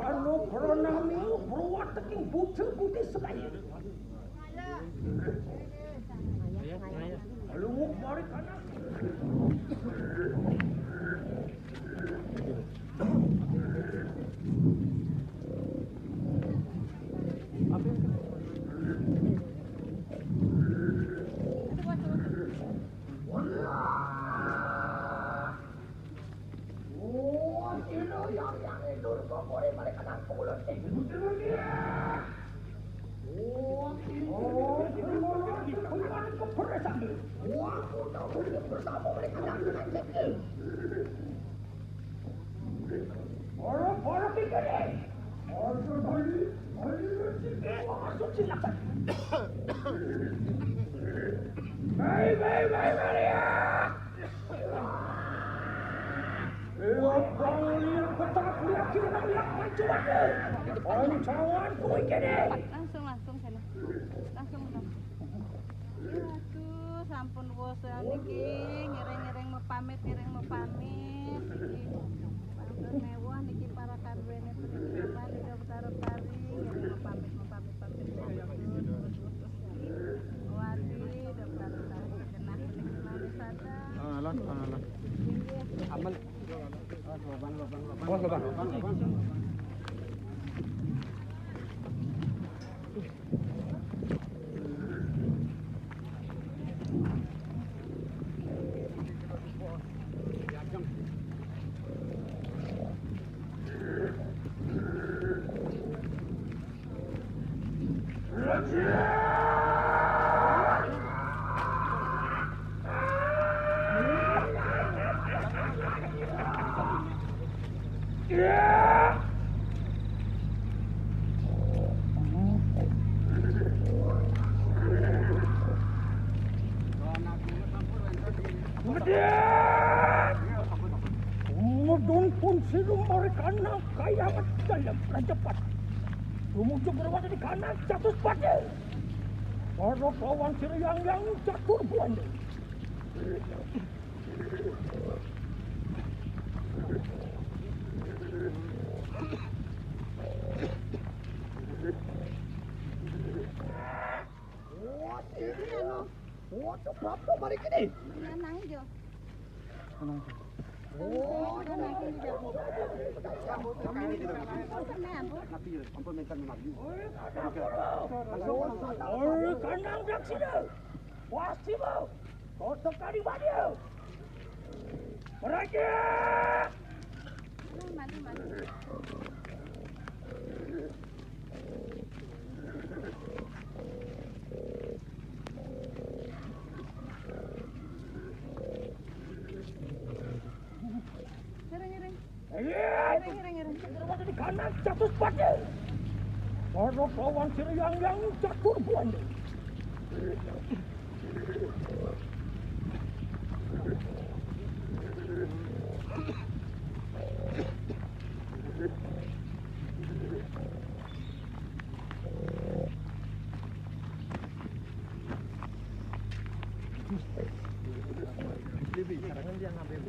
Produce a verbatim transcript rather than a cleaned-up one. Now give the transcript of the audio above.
Karno pranami bruwat teking bucu putih sebayu. Lunguk mari kanak. Para, para pikir, eh. Para bali, bali rezeki, wah, suci laksana. Baik, baik, baik, baik, ya. Lha bali petak lihat kira lihat pancuran. Pancangan kuwi kene. Langsung, langsung sana. Langsung, langsung. Aduh, sampun wos niki, ngiring-ngiring mepamit, ngiring mepamit niki. Sampun mewah niki para kadwene puniki, Mbah, niki Betara Pari, ngiring mepamit, mepamit, pamit. Wati, Betara Pari, genah niki manis ada. Alon, alon. Inggih. Aman. Awas, lubang, lubang, lubang. Awas, lubang. Lubang, lubang. Medun pun sirum mereka nak kaya dalam rajapat. Tumuju berwata di kanan jatuh pada. Para lawan sira yang yang catur buanda. Waduh, bapak mari kene. Lanang yo. Lanang. Oh, lanang iki yo. Sampeyan, Bu. Nabi, ampun, menten, Nabi. Oh, kandang daksina. Pasti, Bu. Kotok kali, Bu. Meraja. Mandi, mandi. Ngiring, ngiring. Ngiring, ngiring, ngiring. Kanan jatuh pada. Para lawan sira yang yang catur buanda. Bibi, sekarang dia ngambil.